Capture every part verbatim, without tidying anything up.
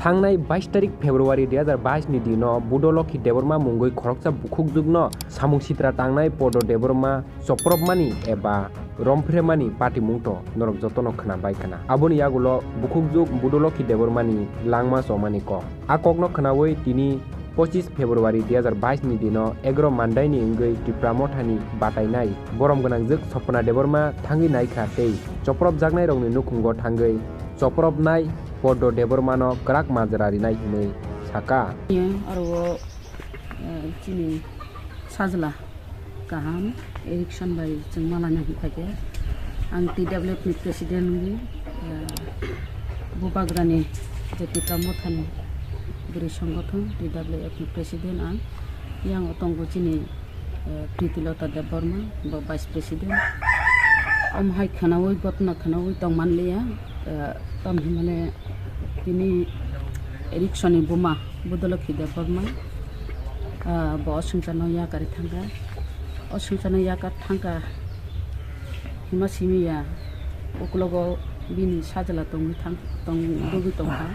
Thangnai bais tarik February dui hazar bais ni dino Budolokhi Debbarma mungwi khoroksa bukhukjwkno samung sitra tangnai Podo Debbarma chopropmani eba romphiremani patimungto norok jotono khwna bai khwna. Aboni yagulo bukhukjwk Budolokhi Debbarmani langma chomani kok. A kokno khwnawi tini pochis February dui hazar bais ni dino Egro Mandaini wngwi Tipra Mothani batainai borom gwnangjwk Sopna Debbarma thangwi naikha tei chopropjaknairokni nukhungo thangwi chopropnai Podo Debbarmano kwrak majra rinai hinwi saka. Aro, eh, chini sajla kaham, election bai chwng malaina hinkhai khe ang T W F ni president wngwi, eh, Bubagrani je Tipra Mothani bwrwi songothon T W F ni president ang. Yang o tongo chini, eh, Pritilota Debbarma, bo vice president. Omo hai khwnaui, gotna khwnaui tong manliya, eh, tamhinmale tini Eriksoni buma Budolokhi Debbarma, ah, bo o swngcharno yakarwi thangkha. O swngcharno yakar thangkha hima simi ya, uklogo bini sajla tongwi thang-, tong-, dogwi tongkha.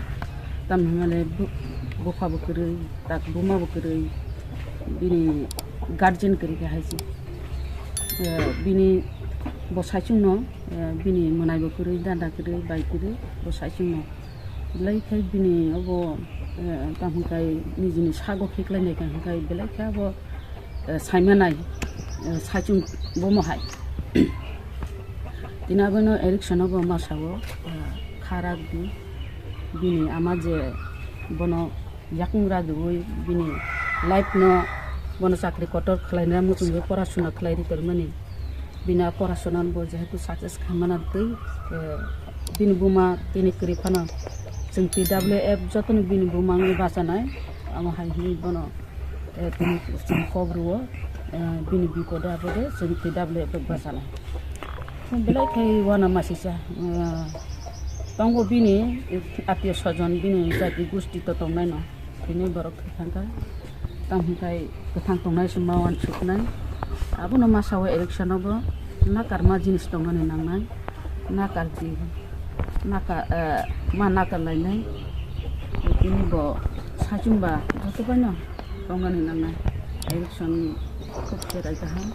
Tamhinmale bu-, bupha bo kwrwi, tak buma bo kwrwi, bini guardian kwrwi kha hai se. Eh, bini bo saichungno, eh, bini mwnai bo kwrwi, dada kwrwi, bai kwrwi, bo saichungno. Belai khe bini obo, eh, tamo hwnkhai nijini sago khiklainai kha hwnkhai belai khe abo, eh, saimanai, eh, saichung bomo hai. Tini abono Erikson obo ma sao, eh, kha rak di. Bini ama je bono yakung rak diwi bini life no bono chakri kotor khlaina muchungwi porasuna khlai ri tormani. Bini a porasuna bo jehetu success khaimana twi, eh, bini buma tini kwrwi phano chwng T W F jotoni bini buma wngwi bachanai, amo hai hwnwi bono, eh, tini chwng kok rwo, eh, bini bipode apode chwng T W F bai bachanai. Belai khai wana masisa, eh, tongo bini, eh, atio sojon bini jati gusti to tongnaino. Tini borok thwi thangkha. Tamo hwnkhai kwthang tongnai se ma uansuknai. Abono ma sao election o bo nakarma jinis tongmani nangnai. Nakar di, naka-, eh, ma nakar lainai. Tini bo saichung ba joto baino tongmani nangnai. Election ni khub cherai kaham.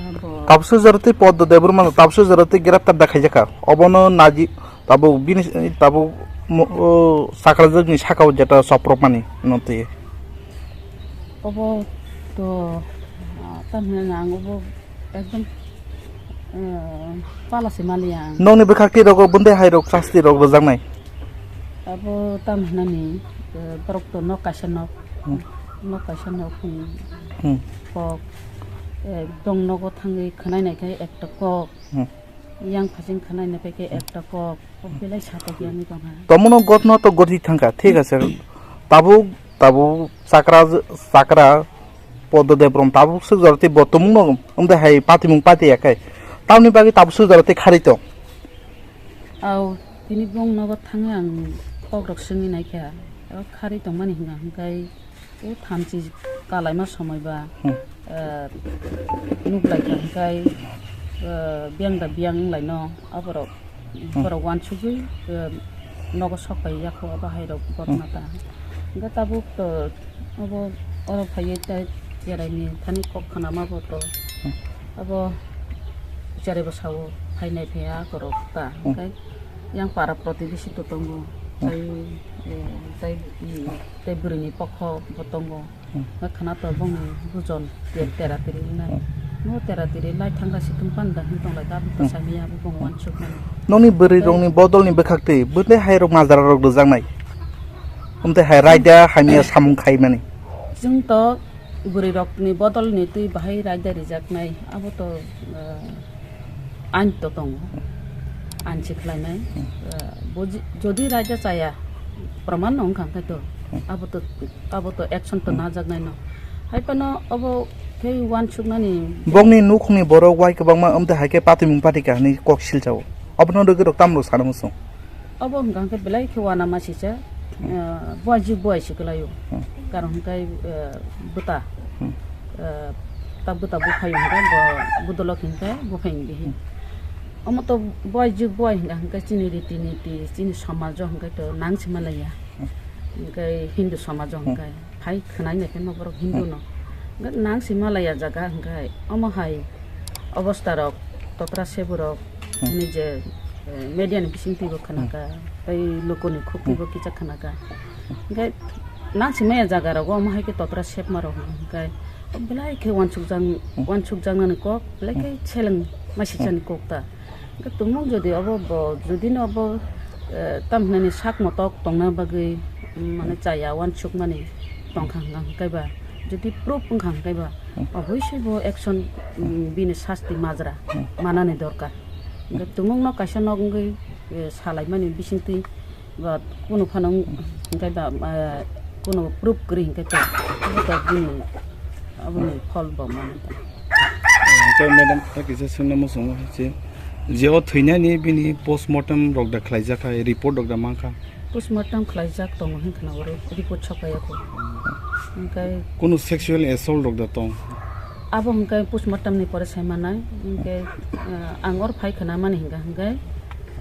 Abo tabsu jora tei Poddo Debbarma no tabsu jora tei graftar da khaijakha. Obono naji Tabuk bini, tabuk mo-, o, sakrajwkni sakao jeta chopropmani no twi. Obo to, ah, tamhinani ang obo ekdom, eh, pala se maliya ang. Nokni bwkhak twi rogo bwndai hai rok sasti rok rwjaknai. Abo tamhinani, eh, borok to nok kaisa nok, Hmm. nok kaisa nok, hmm, Hmm. kok, eh, ekdom nogo thangwi khwnai nai khe ekta kok. Hmm. Yang phasing khwnai nai phaikhe ekta kok, kok belai satok yang tongkha. Tomono gotno to goti thangkha, thik ase. Tabuk, tabuk chakra, chakra Poddo Debrom tabuk swk jora tei bo tumungno wngde hai patimung pati ya khai. Tamni bagwi tabuk swk jora tei kharwi tong. Au, tini bong nogo thangwi ang kok rok swngwi naikha. O kharwi tongmani hwnka hwnkhe O thamchi kalaima somoi ba, Hmm. eh, nuk lai kha hwnkhe, eh, biyang da biyang wng lai no, aborok, Hmm. borok uansugwi, eh, nogo sok pai ya kho, abo hai rok Hmm. gotma ta. Hwnkhe tabuk to abo oro phaiwi tei cherai ni thani kok khna ma bo to. Hmm. Abo cherai bo sao phainai phaiya akorok ta. Hmm. Hwnkhe yang para protibesi to tongo. Hmm. Tai, eh, tai, i, Tei bwrwini pokho bo tongo. Hmm. Hwnkhe khwna to bongni bujon ter-, tera tiri wngnai. Hmm. Bo tera tiri lai thangra situng panda hwn tong lai ta, abo to Hmm. samiya abo bong uansuk mani. Nokni bwrwi Tei rokni bodolni bwkhak twi bwtwi hai rok majra rok rwjaknai. Omtwi hai raida hamya samung khaimani. Chwng to bwrwi rokni bodolni twi bahai raida rijaknai. Abo to, eh, Ain to tongo, ain se khlainai. Hmm. Eh, bo ji-, jodi raida chaya, proman no wngkha hwnkhe to, Hmm. abo to, abo to action to Hmm. najaknai no. Hai phano obo khe uansuknani. Bongni nukhungni borok wai kwbangma, omtwi hai khe patimung pati kahani kok silchao. Obono rwgwi rok tamrok sana muchung. Obo hwnkha hwnkhe belai khe uanama sisa, Hmm. eh, buaijwk buai se kwlaio. Hmm. Karon hwnkhe, eh, bwta, Hmm. eh, ta bwta buphaio hwnkhe bo budolok hwnkhe buphai hwnkhe hi. Hmm. Omo to buaijwk buai hwnkha hwnkhe chini riti niti, chini somajo hwnkhe to nang se malaiya. Hwnkhe Hindu somajo hwnkhe phai khwnai naikhe no borok Hindu no. Hwnkhe nang si malaya jaga hwnkhe omo hai obostha rok, totra seburok hwnwi je, eh, media ni bising twibo khwnaka, tei lukuni khuk twibo kisa khwnaka. Hwnkhe nang si maya jaga rogo omo hai khe totra sepma rok hwnkhe belai khe uansukjak, uansukjaknani kok, belai khe seleng masichani kok ta. Hwnkhe tumung jodi obo bo, jodi no obo, eh, tamhinani sak motok tongna bagwi, mm, mane chaya uansukmani tongkha hwnkha hwnkhe ba, jodi proof wngkha hwnkhe ba, obosoi bo action, mm, bini sasti majra manani dorkar. Hwnkhe tumung no kaisa nok wngwi, eh, salaimani bisingtwi ba kunu phano wng-, hwnkhe ba, eh, kunu proof kwrwi hwnkhe to, abo to bini, aboni phol bo manwi ta. Hwnkhe madam, ta kisa swngna muchungo je, je o thwinani bini postmortem rok da khlaijak hai, report rok da mankha? Postmortem khlaijak tongo hwnkhe na oro report sokphaiyakho. Hwnkhe kunu sexual assault rok da tong? Abo hwnkhe postmortem ni pore sai manai, hwnkhe, eh, ang oro phai khna mani hwnkha hwnkhe,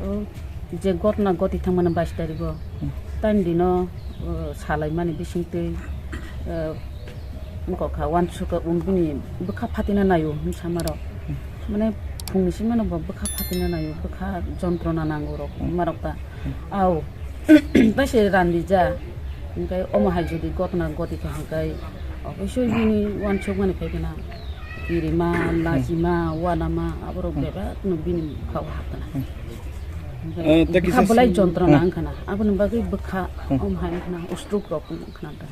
o je gotna goti thangmani bais tarigo, hmm, taini dino, o, salaimani bisingtwi, o, wngkha uansukha, um, bini bwkha phatina naio hinwi samarok. Hmm. Mane phungni simano bo bwkha phatina naio, bwkha jontrona nango rok, hmm, hinmarok ta. Hmm. Au, taise randija, hwnkhe omo hai jodi gotna goti kha hwnkhe, obosoi bini uansukmani phai khna kirima, hmm, lachima, uanama, aborok, hmm, bebak no bini bwkhao hapna. Hmm. Eh, tei bwkha kisa belai song-, jontrona, hmm, wngkha na, aboni bagwi bwkha, hmm, om hai wngkha na, stroke rok wngkha na da.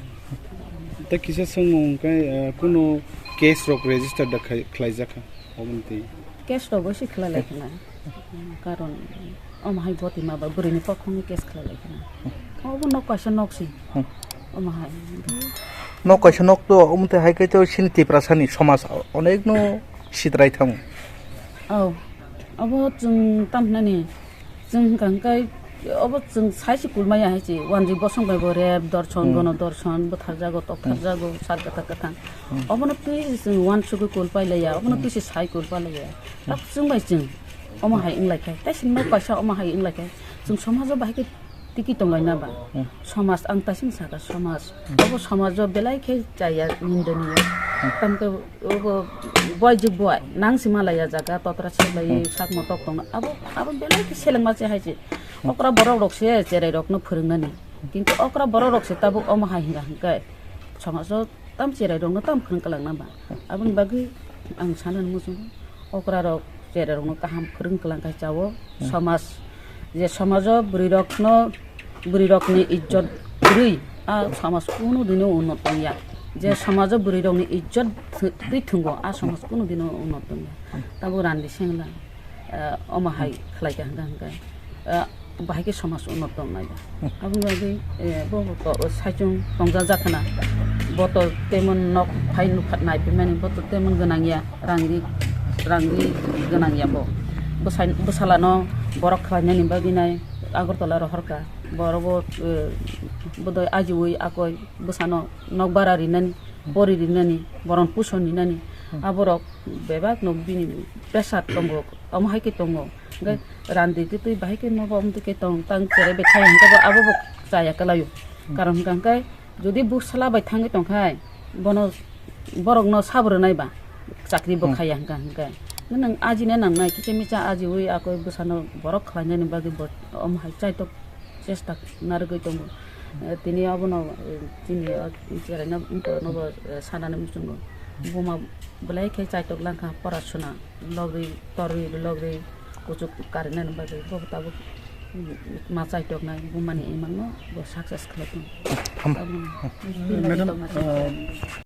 Tei kisa swngmung khe, eh, kuno case rok register da khai-, khlaijak kha, oboni twi? Case rok bo se khlai lai khna, karon om hai goti ma ba bwrwi ni pokhong ni case khlai lai khna, obo nok kaisa nok se, hmm, om hai. Nok kaisa nok to, omo twi hai khe to chini Tiprasa ni somaj onek no sitrai thango. Oh. Obo chwng tamhinani, chwng hwnkha hwnkhe obo chwng sai se kulmaya hai se, wanjwi bosong bai bo rep, dorson, hmm, gono dorson, bwtharjago, toktharjago, hmm, sar kwthang kwthang. Hmm. Obono twi se chwng uansugwi kulpai laiya, obono, hmm, twi se sai kulpai laiya. Hmm. Tak chwng bai chwng omo hai wng lai khe, tei se nok kaisa omo hai wng lai khe, chwng somajo bahai khe tiki tonglaina ba. Hmm. Somaj, ang taising saka somaj. Hmm. Obo somajo belai khe chaya nindoniya. Hmm. Tamkhe obo boy je boy, nang si malaya jaga, totra seblai, hmm, sak motok tongna. Abo, abo belai khe selengma se hai se. Hmm. Okra borok rok se cherai rok no phwrwng nani. Kintu okra borok rok se tabuk omo hai hinga hingkai. Somajo tam cherai rok no tam phwrwng kwlang na ba. Aboni bagwi ang sana muchungo. Okra rok cherai rok no kaham phwrwng kwlang khai chao. Hmm. Somaj, je somajo bwrwi rok no, bwrwi rok ni ijjot kwrwi, a somaj kunu dino unnot tongya. Je somajo bwrwi rok ni ijjot thwi-, twi thwngo, a somaj kunu dino unnot tongya. Tabo randi sengla, eh, omo hai khlai kha hwnkha hwnkha. Eh, bahai khe somaj unnot tong nai. Aboni bagwi, eh, bo to saichung tongja jakhna. Bo to temon nok phai nukha nai phaimani, bo to temon gwnang ya, rang ri, rang ri gwnang ya bo. Bwsai, bwsala no borok khlainani bagwi nai Agartala rohorkha. Borok bo, eh, bodoi ajiui akoi bwsano nok bara rinani, pori rinani, boron puson rinani. Aborok bebak no bini pressure tongo, omo hai khe tongo. Hwnkhe randi twi twi bahai khe nobo omo twi khe tong tang cherai bai thai hwnkhe bo abo bo chaya kwlaio. Hmm. Karon hwnkha hwnkhe jodi bwsala bai thangwi tongkhai bono borokno sabo rwnai ba chakri bo, hmm, khaiya hwnkha hwnkhe. Nwng ajina nangnai kicha micha ajiui akoi bwsano borok khlainani bagwi bo omo hai chaitok chesta narwgwi tongo. Eh, tini abono, eh, chini o cheraino borokno bo, eh, sanani muchungo. Buma belai khe chaitok langkha porasuna logri torwi logri kuchuk karinani bagwi bo tabuk, mm, ma chaitoknai bumani imangno bo success khlai tongo. Ham- Abono. Madam, uh,